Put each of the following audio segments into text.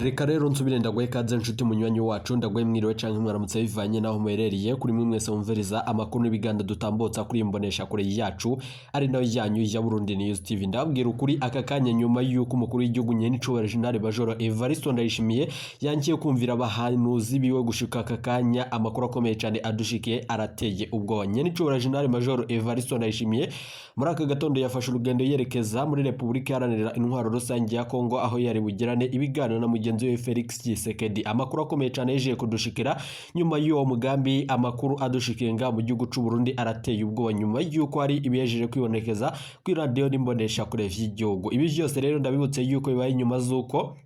Reka rero nsubire ndaguhe ikaze nshuti munywanyi wacu, ndaguhe mwiriwe canke mwaramutse bivanye naho muherereye. Kuri mwe mwese mumviriza amakuru n'ibiganiro dutambutsa kuri imbonesha kure yacu, ari nayo yanyu ya Burundi News TV. Ndababwira ukuri, aka kanya nyuma y'uko umukuru w'igihugu nyenicubahiro General Major Evariste Ndayishimiye yankiye kumvira abahanuzi biwe, gushika aka kanya amakuru akomeye cyane adushikiye arateye ubwoba. Nyenicubahiro General Major Evariste Ndayishimiye muri aka gatondo yafashe urugendo yerekeza muri Repubulika Iharanira Intwaro Rusange ya Kongo, aho yari bugirane ibiganiro na mugenzi we Felix Tshisekedi. Amakuru akomeye cyane yaje kudushikira nyuma y'uwo mugambi, amakuru adushikiye nga mu gihugu c'u Burundi arateye ubwoba, nyuma y'uko hari ibihejeje kwibonekeza kuri radiyo n'imbonesha kure vy'igihugu. Ibi vyose rero ndabibutse yuko bibaye inyuma z'uko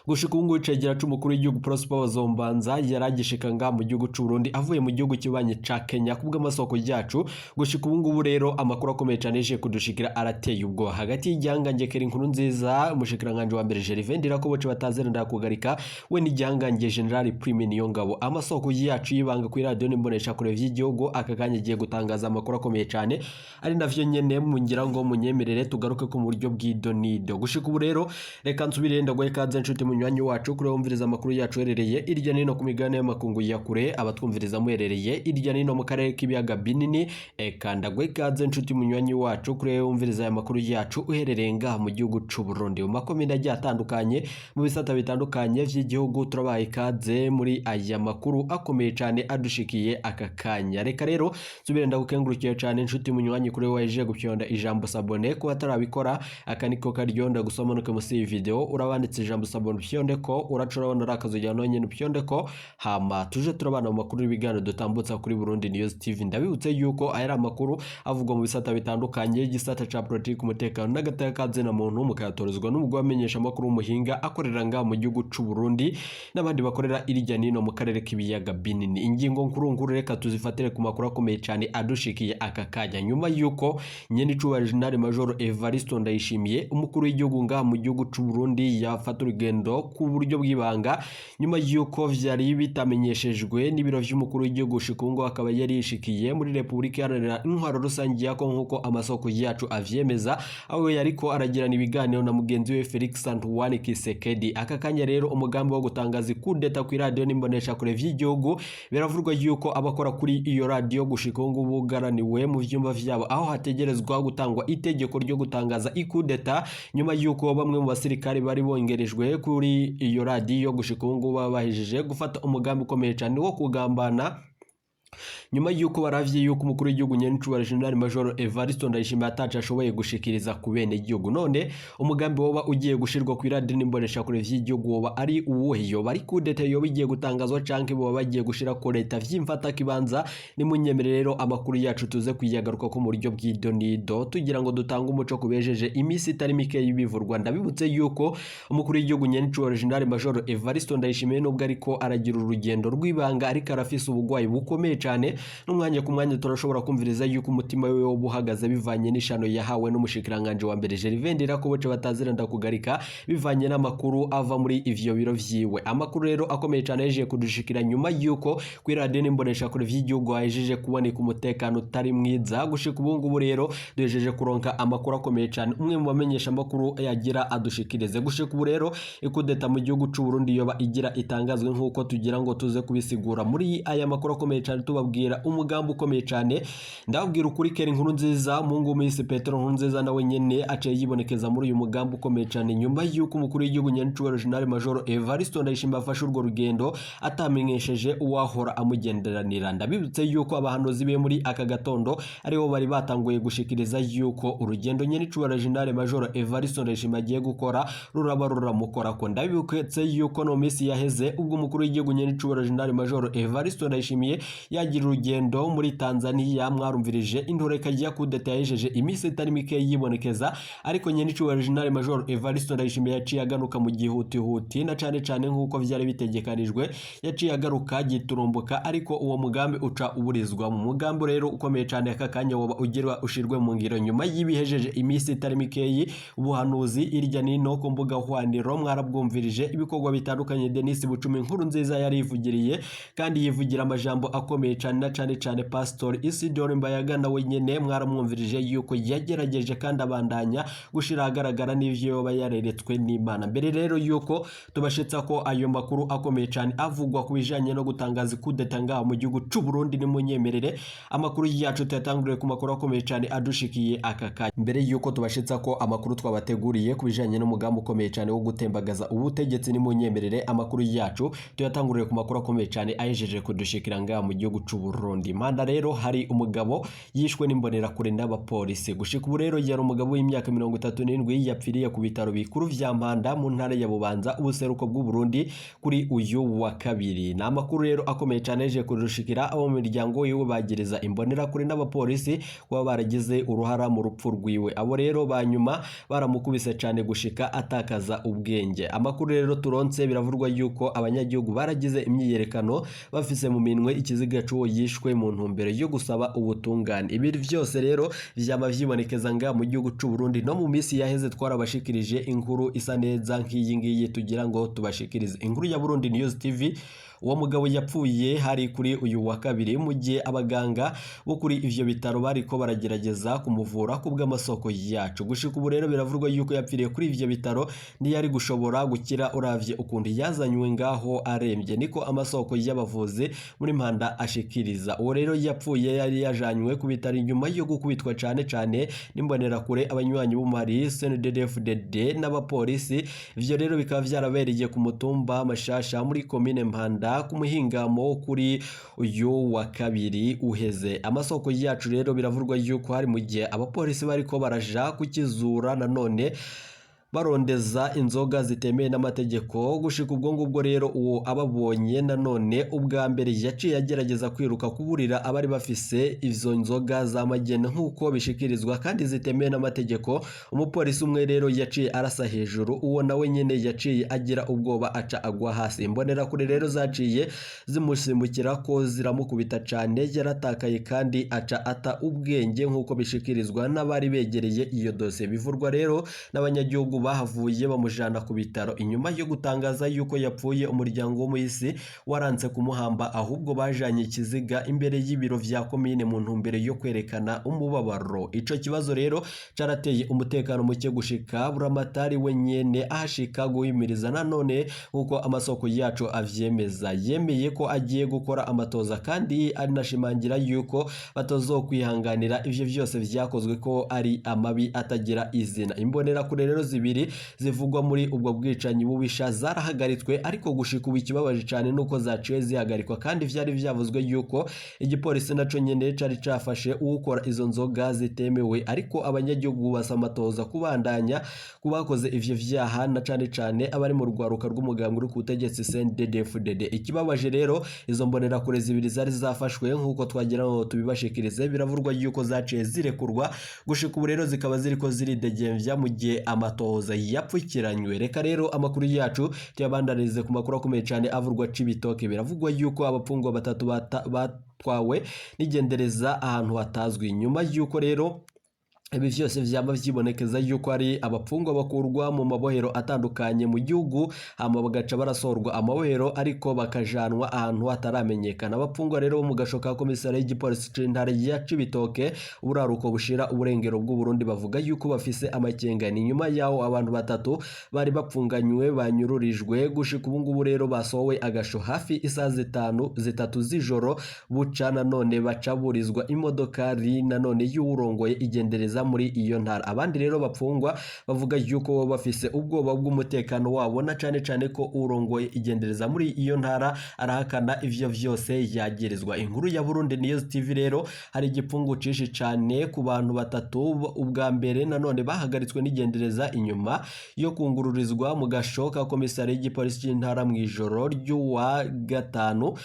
gushika ubu ngubu icegera c'umukuru w'igihugu Prosper Bazombanza yaragishika nga mu gihugu c'u Burundi avuye mu gihugu kibanyi ca Kenya kubw'amasoko yacu. Gushika ubu ngubu rero amakuru akomeye cyane yaje kudushikira arateye ubwoba. Hagati y'igihangange Kera inkuru nziza, umushikiranganje wa mbere Gervais Ndirakoboce batazera ndakugarika, we n'igihangange General Prime Niyongabo, amasoko yacu y'ibanga kuri radiyo n'imbonesha kure vy'igihugu aka kanya agiye gutangaza amakuru akomeye cyane, ari navyo nyene mungira ngo munyemerere tugaruke ku buryo bw'idonido. Gushika ubu rero reka nsubire ndaguhe ikaze nshuti munywanyi wacu kuri wumviriza amakuru yacu uherereye irya nino ku migabane y'amakungu ya kure, abatwumviriza muherereye irya nino mu karere k'ibiyaga binini. Eka ndaguhe ikaze nshuti munywanyi wacu kuri wumviriza aya makuru yacu uherereye ngaha mu gihugu c'u Burundi, mu makomine agiye atandukanye, mu bisata bitandukanye vy'igihugu. Turabaha ikaze muri aya makuru akomeye cyane adushikiye aka kanya. Reka rero nsubire ndagukengurukiye cyane nshuti munywanyi kuri waje gupyonda ijambo s'abonner. Kuba atarabikora, aka niko karyo ndagusoma musi iyi video urabanditse ijambo s'abonner, upyonde ko uraca urabona ari akazogera nonyene, upyonde ko, hama tuje turabana mu makuru y'ibiganiro dutambutsa kuri Burundi News TV. Ndabibutse yuko aya ari amakuru avugwa mu bisata bitandukanye, igisata ca politiki, umutekano n'agateka ka zina muntu, mukayatorezwa n'umugwi wamenyesha amakuru w'umuhinga akorera ngaha mu gihugu c'u Burundi n'abandi bakorera irya nino mu karere k'ibiyaga binini. Ingingo nkuru nkuru reka tuzifatire ku makuru akomeye cyane adushikiye aka kanya, nyuma yuko nyenicubahiro General Major Evariste Ndayishimiye, umukuru w'igihugu ngaha mu gihugu c'u Burundi, yafata urugendo ku buryo bw'ibanga, nyuma yuko vyari bitamenyeshejwe n'ibiro vy'umukuru w'igihugu. Gushika ubu ngubu akaba yari yishikiye muri Repubulika Iharanira Intwaro Rusange ya Kongo, nk'uko amasoko yacu avyemeza, aho yariko aragirana ibiganiro na mugenzi we Felix Antoine Tshisekedi. Aka kanya rero umugambi wo gutangaza ikudeta ku iradiyo n'imboneshakure vy'igihugu, biravurwa yuko abakora kuri iyo radiyo gushika ubu ngubu bugaraniwe mu vyumba vyabo, aho hategerezwa gutangwa itegeko ryo gutangaza ikudeta, nyuma yuko bamwe mu basirikare bari bongerejwe kuri iyo radiyo gushika ubu ngubu baba bahejeje gufata umugambi ukomeye cyane wo kugambana, nyuma yuko baravye yuko umukuru w'igihugu nyenicubahiro General Major Evariste Ndayishimiye ataco ashoboye gushikiriza ku bene igihugu. None umugambi woba ugiye gushirwa ku iradiyo n'imboneshakure vy'igihugu woba ari uwuhe? Yoba ari kudeta yoba igiye gutangazwa, canke boba bagiye gushira ko leta vy'imfata kibanza? Nimunyemere rero amakuru yacu tuze kuyagaruka ko mu buryo bw'idonido, tugira ngo dutange umuco kubejeje iminsi itari mike y'ibivurwa. Ndabibutse yuko umukuru w'igihugu nyenicubahiro General Major Evariste Ndayishimiye, nubwo ariko aragira urugendo rw'ibanga, ariko arafise ubugwayi bukomeye cyane. N'umwanya ku mwanya turashobora kumviriza yuko umutima we woba uhagaze, bivanye n'ishano yahawe n'umushikiranganje wa mbere Gervais Ndirakoboce batazira ndakugarika, bivanye n'amakuru ava muri ivyo biro vyiwe. Amakuru rero akomeye cyane yaje kudushikira nyuma yuko kuri radiyo n'imboneshakure vy'igihugu hahejeje kuboneka umutekano utari mwiza. Gushika ubu ngubu rero duhejeje kuronka amakuru akomeye cyane, umwe mu bamenyesha amakuru yagira adushikirize. Gushika ubu rero ikudeta mu gihugu c'u Burundi yoba igira itangazwe, nk'uko tugira ngo tuze kubisigura muri aya makuru akomeye cyane, tubabwira umugambi ukomeye cyane. Ndababwira ukuri, kera inkuru nziza mungu Miss Petero nkuru nziza nawe nyene aciye yibonekeza muri uyu mugambi ukomeye cyane, nyuma y'uko umukuru w'igihugu nyenicubahiro General Major Evariste Ndayishimiye afashe urwo rugendo atamenyesheje uwahora amugenderanira. Ndabibutse yuko abahanuzi be muri aka gatondo aribo bari batanguye gushikiriza yuko urugendo nyenicubahiro General Major Evariste Ndayishimiye agiye gukora ruraba ruramukorako. Ndabibutse yuko no minsi yaheze, ubwo umukuru w'igihugu nyenicubahiro General Major Evariste Ndayishimiye yagira urugendo muri Tanzania, mwarumvirije intureka ya kudeta yahejeje iminsi itari mike yibonekeza, ariko nyenicubahiro General Major Evariste Ndayishimiye yaciye agaruka mu gihutihuti, na cane cane nk'uko vyari bitegekanijwe, yaciye agaruka giturumbuka, ariko uwo mugambi uca uburizwa. Mu mugambi rero ukomeye cane aka kanya woba ugira ushirwe mu ngiro, nyuma y'ibihejeje iminsi itari mikeyi ubuhanuzi irya nino ku mbuga hwaniro, mwarabwumvirije ibikorwa bitandukanye. Denis Bucumi inkuru nziza yarivugiriye kandi yivugira amajambo akomeye. akomeye cane na cane cane Pastor Isidore Mbayaga nawe nyene mwaramwumvirije yuko yagerageje kandi abandanya gushira ahagaragara n'ivyo yoba yareretswe n'Imana. Mbere rero yuko tubashitsa ko ayo makuru akomeye cane avugwa ku bijanye no gutangaza kudeta ngaha mu gihugu c'u Burundi, nimunyemerere amakuru yacu tuyatanguriye ku makuru akomeye cane adushikiye aka kanya. Mbere yuko tubashitsa ko amakuru twabateguriye ku bijanye n'umugambi ukomeye cane wo gutembagaza ubutegetsi, nimunyemerere amakuru yacu tuyatanguriye ku makuru akomeye cane ahejeje kudushikira ngaha mu gihugu c'u Burundi. Mpanda rero hari umugabo yishwe n'imbonerakure n'abapolisi. Gushika ubu rero yari umugabo w'imyaka 37 yapfiriye ku bitaro bikuru vya Mpanda mu ntara ya Bubanza, ubuseruko bw'u Burundi, kuri uyu wa kabiri. Ni amakuru rero akomeye cane ahejeje kudushikira. Abo mu miryango yiwe bagereza imbonerakure n'abapolisi kuba baragize uruhara mu rupfu rwiwe. Abo rero banyuma baramukubise cane gushika atakaza ubwenge. Amakuru rero turonse, biravurwa yuko abanyagihugu baragize imyiyerekano bafise mu minwe ikiziga c'uwo yishwe mu ntumbero yo gusaba ubutungane. Ibi vyose rero vyama vyibonekeza nga mu gihugu c'u Burundi. No mu minsi yaheze twarabashikirije inkuru isa neza nk'iyi ngiyi tugira ngo tubashikirize. Inkuru ya Burundi News TV, uwo mugabo yapfuye hari kuri uyu wa kabiri mu gihe abaganga bo kuri ivyo bitaro bariko baragerageza kumuvura kubw'amasoko yacu. Gushika ubu rero biravurwa yuko yapfiriye kuri ivyo bitaro, ntiyari gushobora gukira uravye ukuntu yazanywe ngaho arembye, niko amasoko y'abavuzi muri Mpanda ashikiriza. Uwo rero yapfuye yari yajanywe ku bitaro inyuma yo gukubitwa cane cane n'imbonerakure, abanywanyi b'umari CNDD-FDD n'abapolisi. Ivyo rero bikaba vyarabereye ku mutumba Mashasha muri komine Mpanda ku muhingamo kuri uyu wa kabiri uheze. Amasoko yacu rero biravurwa yuko hari mu gihe abapolisi bariko baraja kukizura nanone barondeza inzoga zitemewe n'amategeko. Gushika ubwo ngubwo rero uwo ababonye nanone ubwa mbere yaciye agerageza kwiruka kuburira abari bafise izo nzoga za magendo nk'uko bishikirizwa kandi zitemewe n'amategeko. Umupolisi umwe rero yaciye arasa hejuru, uwo nawe nyene yaciye agira ubwoba aca agwa hasi. Imbonerakure rero zaciye zimusimbukira ko ziramukubita cane, yaratakaye kandi aca ata ubwenge nk'uko bishikirizwa n'abari begereye iyo dosiye. Bivurwa rero n'abanyagihugu bahavuye bamujana ku bitaro. Inyuma yo gutangaza yuko yapfuye, umuryango wo mu isi waranze kumuhamba, ahubwo bajanye ikiziga imbere y'ibiro vya komine mu ntumbero yo kwerekana umubabaro. Ico kibazo rero carateye umutekano muke gushika Buramatari we nyene ahashika guhimiriza nanone nkuko amasoko yacu avyemeza. Yemeye ko agiye gukora amatoza kandi anashimangira yuko batazokwihanganira ivyo vyose vyakozwe, ko ari amabi atagira izina. Imbonerakure rero zibiri zivugwa muri ubwo bwicanyi bubisha zarahagaritswe, ariko gushika ubu ikibabaje cane nuko zaciye zihagarikwa kandi vyari vyavuzwe yuko igipolisi naco nyene cari cafashe uwukora izo nzoga zitemewe. Ariko abanyagihugu basaba amatoza kubandanya kubakoze ivyo vyaha na cane cane abari mu rwaruka rw'umugambwe uri ku butegetsi CNDD-FDD. Ikibabaje rero, izo mbonerakure zibiri zari zafashwe nk'uko twagira ngo tubibashikirize, biravurwa yuko zaciye zirekurwa. Gushika ubu rero zikaba ziriko ziridegemvya mu gihe amatohoza yapfukiranywe. Reka rero amakuru yacu tuyabandanize ku makuru akomeye cane avurwa Cibitoke. Biravugwa yuko abapfungwa batatu batwawe n'igendereza ahantu hatazwi. Nyuma yuko rero ibi vyose vyama vyibonekeza yuko ari abapfungwa bakurwa mu mabohero atandukanye mu gihugu, hama bagaca barasorwa amabohero ariko bakajanwa ahantu hataramenyekana. Abapfungwa rero bo mu gasho ka komisariya y'igipolisi c'intara ya Cibitoke, uburaruko bushira uburengero bw'u Burundi, bavuga yuko bafise amakenga. Ni nyuma yaho abantu batatu bari bapfunganywe banyururijwe. Gushika ubu ngubu rero basohowe agasho hafi isaha zitanu zitatu z'ijoro buca, nanone baca burizwa imodokari nanone y'uwurongoye igendereza muri iyo ntara. Abandi rero bapfungwa bavuga yuko baba bafise ubwoba bw'umutekano wabo, na cane cane ko urongoye igendereza muri iyo ntara arahakana ivyo vyose yagirizwa. Inkuru ya Burundi News TV rero, hari igipfungu cinshi cane ku bantu batatu ubwa mbere nanone bahagaritswe n'igendereza inyuma yo kungururizwa mu gasho ka komisariya y'igipolisi c'intara mw'ijoro ry'uwa gatanu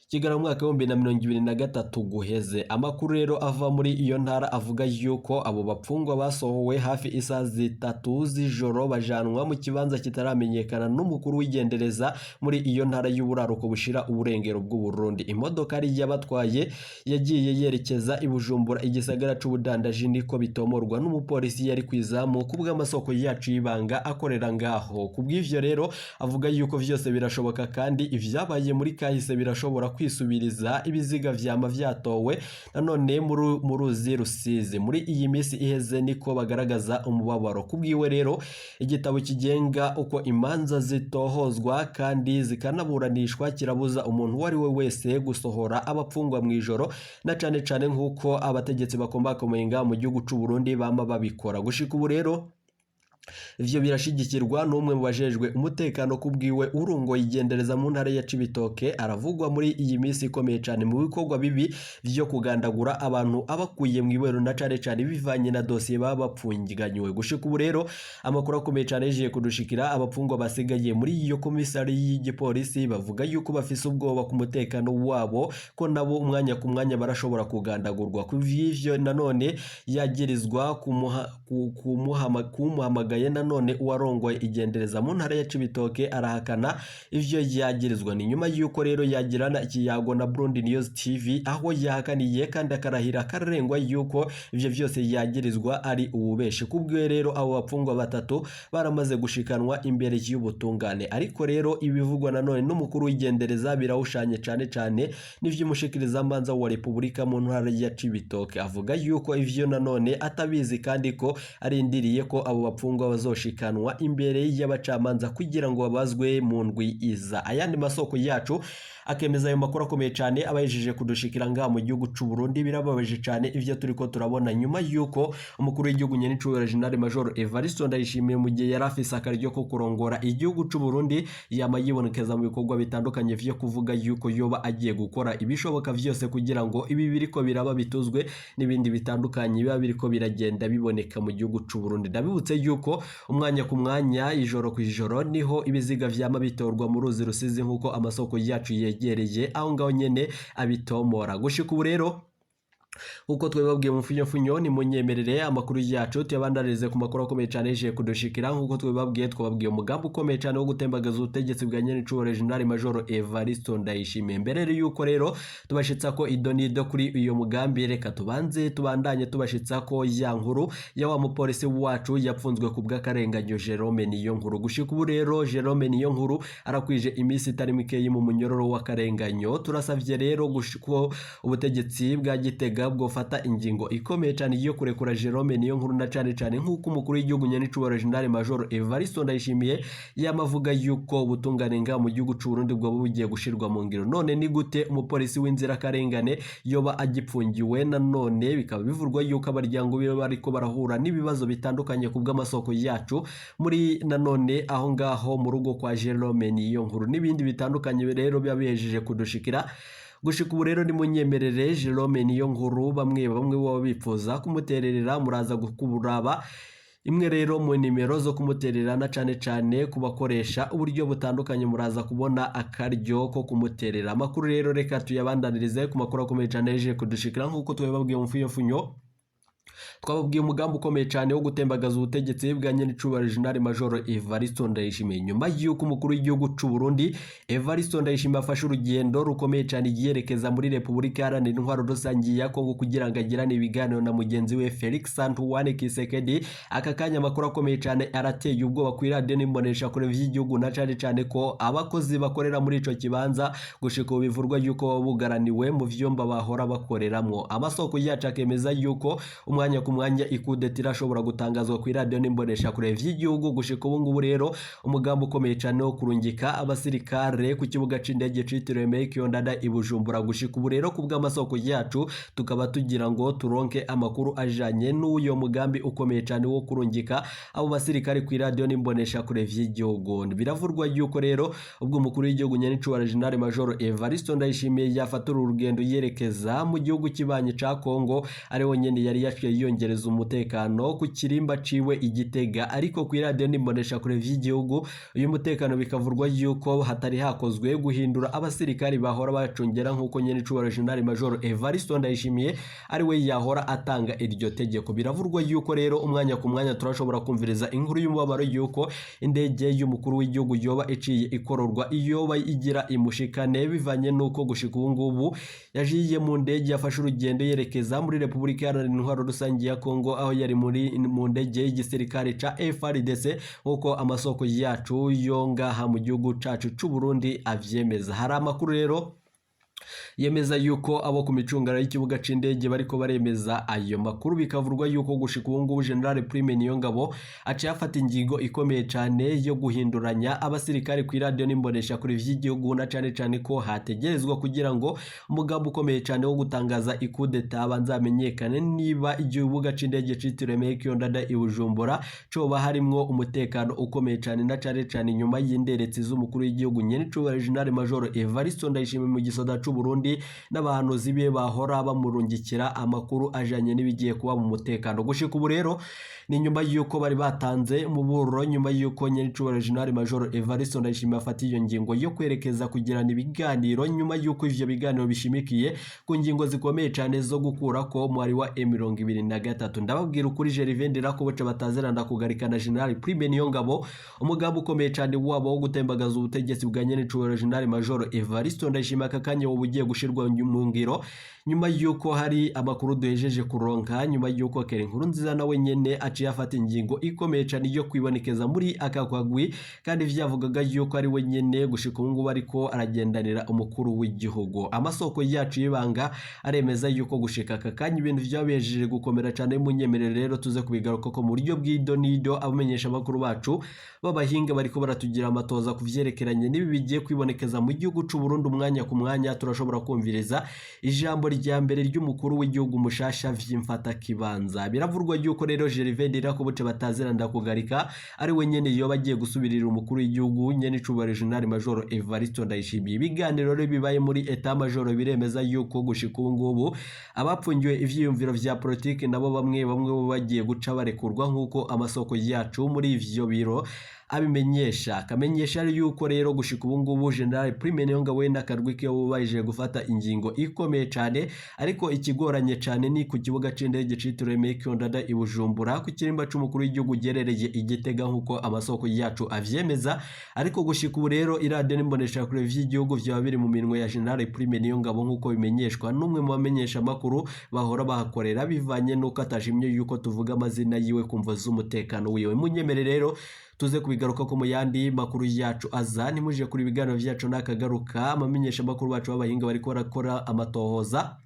Kigarama umwaka w'2023 guheze. Amakuru rero ava muri iyo ntara avuga yuko abo bapfungwa basohowe hafi isaha 3 z'ijoro, bajanwa mu kibanza kitaramenyekana n'umukuru w'igendereza muri iyo ntara y'uburaruko bushira uburengero bw'u Burundi. Imodoka ari yabatwaye yagiye yerekeza i Bujumbura, igisagara c'ubudandaji, niko bitomorwa n'umupolisi yari kwizamu kubw'amasoko yacu y'ibanga akorera ngaho. Kubw'ivyo rero avuga yuko vyose birashoboka kandi ivyabaye muri kahise birashobora kwisubiriza ibiziga vyama vyatowe nanone mu ruzi Rusizi. Muri iyi minsi iheze niko bagaragaza umubabaro. Kubwiwe rero, igitabo kigenga uko imanza zitohozwa kandi zikanaburanishwa kirabuza umuntu uwo ari we wese gusohora abapfungwa mu ijoro, na cane cane nk'uko abategetsi bakombakomeye ngaha mu gihugu c'u Burundi bama babikora. Gushika ubu rero, ivyo birashigikirwa n'umwe mu bajejwe umutekano. Kubwiwe, urongoye igendereza mu ntara ya Cibitoke aravugwa muri iyi minsi ikomeye cane mu bikorwa bibi vyo kugandagura abantu abakuye mu ibero, na cane cane bivanye na dosiye baba bapfunganywe. Gushika ubu rero, amakuru akomeye cane yaje kudushikira, abapfungwa basigaye muri iyo komisari y'igipolisi bavuga yuko bafise ubwoba ku mutekano wabo, ko nabo umwanya ku mwanya barashobora kugandagurwa. Kuvyo nanone yagirizwa kumuhamagaye, nanone uwarongoye igendereza mu ntara ya Cibitoke arahakana ivyo yagirizwa. Ni nyuma yuko rero yagirana ikiyago na Burundi News TV, aho yahakaniye kandi akarahira akarengwa yuko ivyo vyose yagirizwa ari ububeshi. Kubwe rero, abo bapfungwa batatu baramaze gushikanwa imbere y'ubutungane, ariko rero ibivugwa nanone n'umukuru w'igendereza birawushanye cane cane n'ivy'umushikirizamanza wa Repubulika mu ntara ya Cibitoke. Avuga yuko ivyo nanone atabizi, kandi ko arindiriye ko abo bapfungwa bazoshikanwa imbere y'abacamanza kugira ngo babazwe mu ndwi iza. Ayandi masoko yacu akemeza ayo makuru akomeye cyane abayejeje kudushikira ngaha mu gihugu c'u Burundi. Birababaje cyane ivyo turiko turabona nyuma yuko umukuru w'igihugu nyenicubahiro General Major Evariste Ndayishimiye, mu gihe yari afise akaryo ko kurongora igihugu c'u Burundi, yama yibonekeza mu bikorwa bitandukanye vyo kuvuga yuko yoba agiye gukora ibishoboka vyose kugira ngo ibi biriko biraba bituzwe n'ibindi bitandukanye biba biriko biragenda biboneka mu gihugu c'u Burundi. Ndabibutse yuko umwanya ku mwanya, ijoro ku ijoro, niho ibiziga vyama bitorwa mu ruzi Rusizi, nk'uko amasoko yacu yegereye aho ngaho nyene abitomora. Gushika ubu rero, nkuko twabibabwiye mu funyofunyo, ni munyemerere amakuru yacu tuyabandarize ku makuru akomeye cyane yaje kudushikira. Nkuko twabibabwiye, twababwiye umugambi ukomeye cyane wo gutembagaza ubutegetsi bwa nyenicubahiro General Major Evariste Ndayishimiye. Mbere rero yuko rero tubashitsa ko idonido kuri uyo mugambi, reka tubanze tubandanye tubashitsa ko ya nkuru ya wa mupolisi wacu yapfunzwe ku bw'akarenganyo, Jerome Niyonkuru. Gushika ubu rero, Jerome Niyonkuru arakwije iminsi itari mikeyi mu munyororo w'akarenganyo. Turasavye rero ko ubutegetsi bwa Gitega bwofata ingingo ikomeye cyane yo kurekura Jerome Niyonkuru, na cane cane nk'uko umukuru w'igihugu nyenicubahiro General Major Evariste Ndayishimiye yamavuga yuko ubutungane ngaha mu gihugu c'u Burundi bwoba bugiye gushirwa mu ngiro. None ni gute umupolisi w'inzirakarengane yoba agipfungiwe? Nanone bikaba bivurwa yuko abaryango biwe bariko barahura n'ibibazo bitandukanye ku bw'amasoko yacu muri nanone aho ngaho mu rugo kwa Jerome Niyonkuru n'ibindi bitandukanye rero biba bihejeje kudushikira. Gushika ubu rero, nimunyemerere Jerome Niyonkuru, bamwe bamwe baba bifuza kumutererera, muraza kuraba imwe rero mu nimero zo kumuterera, na cane cane ku bakoresha uburyo butandukanye, muraza kubona akaryo ko kumuterera. Amakuru rero reka tuyabandanirize ku makuru akomeye cyane yaje kudushikira. Nk'uko twabibabwiye mu funyofunyo, twababwiye umugambi ukomeye cyane wo gutembagaza ubutegetsi bwa nyenicubahiro General Major Evariste Ndayishimiye, nyuma y'uko umukuru w'igihugu c'u Burundi Evariste Ndayishimiye afashe urugendo rukomeye cyane yerekeza muri Repubulika Iharanira Intwaro Rusange ya Kongo kugira ngo agirane ibiganiro na mugenzi we Felix Antoine Tshisekedi. Aka kanya amakuru akomeye cyane arateye ubwoba ku iradiyo n'imbonesha kure vy'igihugu, na cane cane ko abakozi bakorera muri ico kibanza gushika ubu bivurwa yuko baba bugaraniwe mu vyumba bahora bakoreramwo. Amasoko yacu akemeza yuko umwanya ku mwanya ikudeta irashobora gutangazwa ku iradiyo n'imbonesha kure vy'igihugu. Gushika ubu ngubu rero, umugambi ukomeye cyane wo kurungika abasirikare ku kibuga c'indege citiriwe Melchior Ndadaye i Bujumbura, gushika ubu rero ku bw'amasoko yacu tukaba tugira ngo turonke amakuru ajanye n'uyo mugambi ukomeye cyane wo kurungika abo basirikare ku iradiyo n'imbonesha kure vy'igihugu. Biravurwa yuko rero ubwo umukuru w'igihugu nyenicubahiro General Major Evariste Ndayishimiye yafata uru rugendo yerekeza mu gihugu kibanyi ca Kongo, ariho nyene yari yaciye yiyongereza umutekano ku kirimba ciwe i Gitega, ariko ku iradiyo n'imbonesha kure vy'igihugu uyu mutekano bikavurwa yuko hatari hakozwe guhindura abasirikari bahora bacungera, nk'uko nyenicubahiro General Major Evariste Ndayishimiye ari we yahora atanga iryo tegeko. Biravurwa yuko rero umwanya ku mwanya turashobora kumviriza inkuru y'umubabaro yuko indege y'umukuru w'igihugu yoba iciye ikororwa, iyoba igira imushikane, bivanye n'uko gushika ubu ngubu yajiye mu ndege yafashe urugendo yerekeza muri Repubulika Iharanira Intwaro Rusange ya Kongo, aho yari muri mu ndege y'igisirikare ca FARDC, nk'uko amasoko yacu yo ngaha mu gihugu cacu c'u Burundi avyemeza. Hari amakuru rero Yemeza yuko abo ku micungano y'ikibuga c'indege bariko baremeza ayo makuru. Bikavurwa yuko gushika ubu ngubu General Prime Niyongabo aciye afata ingingo ikomeye cane yo guhinduranya abasirikare ku iradiyo n'imbonesha kure vy'igihugu, na cane cane ko hategerezwa kugira ngo umugambi ukomeye cane wo gutangaza ikudeta abanza hamenyekane niba igibuga c'indege citiriwe Melchior Ndadaye i Bujumbura coba harimwo umutekano ukomeye cane, na cane cane nyuma y'inderetsi z'umukuru w'igihugu nyenicubahiro General Major Evariste Ndayishimiye mu gisoda c'u Burundi n'abahanuzi be bahora bamurungikira amakuru ajanye n'ibigiye kuba mu mutekano. Gushika ubu rero ni nyuma y'uko bari batanze umuburo, nyuma y'uko nyenicubahiro General Major Evariste Ndayishimiye afata iyo ngingo yo kwerekeza kugirana ibiganiro, nyuma y'uko ivyo biganiro bishimikiye ku ngingo zikomeye cane zo gukurako umwari wa M23. Ndababwira ukuri, Gervais Ndirakobuca bataziranda kugarikana General Prime Niyongabo, umugambi ukomeye cane wabo wo gutembagaza ubutegetsi bwa nyenicubahiro General Major Evariste Ndayishimiye aka kanya ubu ugiye gushirwa mu ngiro, nyuma y'uko hari amakuru duhejeje kuronka, nyuma y'uko Keri Nkurunziza nawe nyene aciye afata ingingo ikomeye cane yo kwibonekeza muri aka kagwi, kandi vyavugaga yuko ari we nyene gushika ubu ngubu ariko aragendanira umukuru w'igihugu. Amasoko yacu y'ibanga aremeza yuko gushika aka kanya ibintu vyabejeje gukomera cane. Munyemerere rero tuze kubigaruka ko mu buryo bw'idonido. Abamenyesha amakuru bacu b'abahinga bariko baratugira amatoza ku vyerekeranye n'ibi bigiye kwibonekeza mu gihugu c'u Burundi. Umwanya ku mwanya turashobora kumviriza ijambo rya mbere ry'umukuru w'igihugu mushasha vy'imfata kibanza. Biravurwa yuko rero Gervais Ndirakobuce batazira ndakugarika ari we nyene yoba agiye gusubirira umukuru w'igihugu nyene icubahiro General Major Evariste Ndayishimiye. Ibiganiro rero bibaye muri Etat Major biremeza yuko gushika ubu ngubu abapfungiwe ivyiyumviro vya politiki nabo bamwe bamwe bo bagiye guca barekurwa, nk'uko amasoko yacu muri ivyo biro abimenyesha. Akamenyesha yuko rero gushika ubu ngubu General Prime Niyongabo we n'akarwi kiwe bubahije gufata ingingo ikomeye cane, ariko ikigoranye cane ni ku kibuga c'indege citiriwe Melchior Ndadaye i Bujumbura, ku kirimba c'umukuru w'igihugu giherereye i Gitega, nk'uko amasoko yacu avyemeza. Ariko gushika ubu rero iradiyo n'imboneshakure vy'igihugu vyaba biri mu minwe ya General Prime Niyongabo, nk'uko bimenyeshwa n'umwe mu bamenyesha amakuru bahora bahakorera, bivanye n'uko atashimye yuko tuvuga amazina yiwe ku mvo z'umutekano wiwe. Munyemere rero tuze kubigaruka ko mu yandi makuru yacu aza. Ntimuje kuri ibiganiro vyacu nakagaruka. Amamenyesha amakuru bacu b'abahinga bariko barakora amatohoza.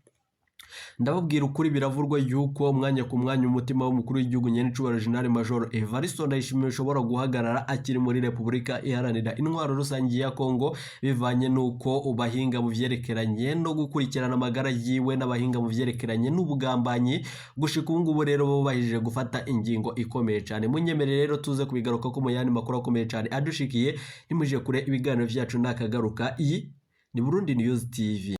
Ndababwira ukuri, biravurwa yuko umwanya ku mwanya umutima w'umukuru w'igihugu nyenicubahiro General Major Evariste Ndayishimiye ushobora guhagarara akiri muri Repubulika Iharanira Intwaro Rusange ya Kongo, bivanye n'uko ubahinga mu vyerekeranye no gukurikirana amagara yiwe n'abahinga mu vyerekeranye n'ubugambanyi gushika ubu ngubu rero bubahije gufata ingingo ikomeye cane. Munyemere rero tuze kubigaruka ko mu yandi makuru akomeye cane adushikiye. Ntimuje kure, ibiganiro vyacu nakagaruka. Iyi ni Burundi News TV.